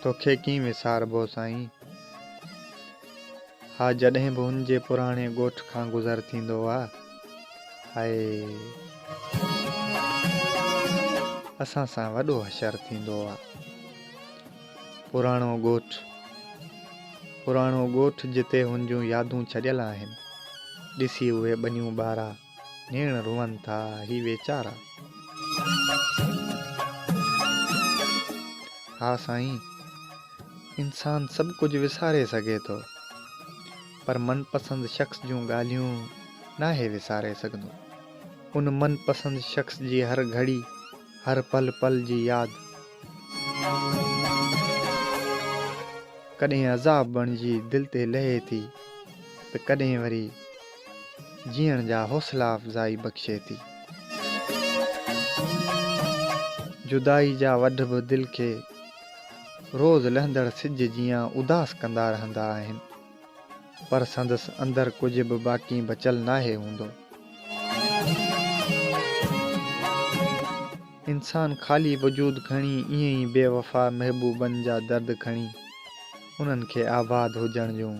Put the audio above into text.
توکي ڪيئن وساربو سائين. ها جڏهن به هن جي پراڻي ڳوٺ کان گذر ٿيندو آ. هاء. اسان سان وڏو حشر ٿيندو آ. پراڻو ڳوٺ. پراڻو ڳوٺ جتي هن جون يادون ڇڏيل آهن. ڏسي اهي ٻنيون ٻارا. نيڻ روئن ٿا هي ويچارا. ها سائين انسان سڀ ڪجهه وساري سگهي ٿو پر من پسند شخص جون ڳالهيون ناهي وساري سگهندو. ان من پسند شخص جي هر گهڙي هر پل پل جي ياد ڪڏهن عذاب بڻجي دل تي لهي ٿي ته ڪڏهن وري جيئڻ جا حوصلا افزائي بخشي ٿي. جدائي جا وڍ به دل کي روز لهندڙ سج جيان اداس ڪندا رهندا آهن، پر سندس اندر ڪجهه به باقي بچيل ناهي هوندو. انسان خالي وجود کڻي ائين ئي بي وفا محبوبن جا درد کڻي انهن کي آباد هجڻ جون.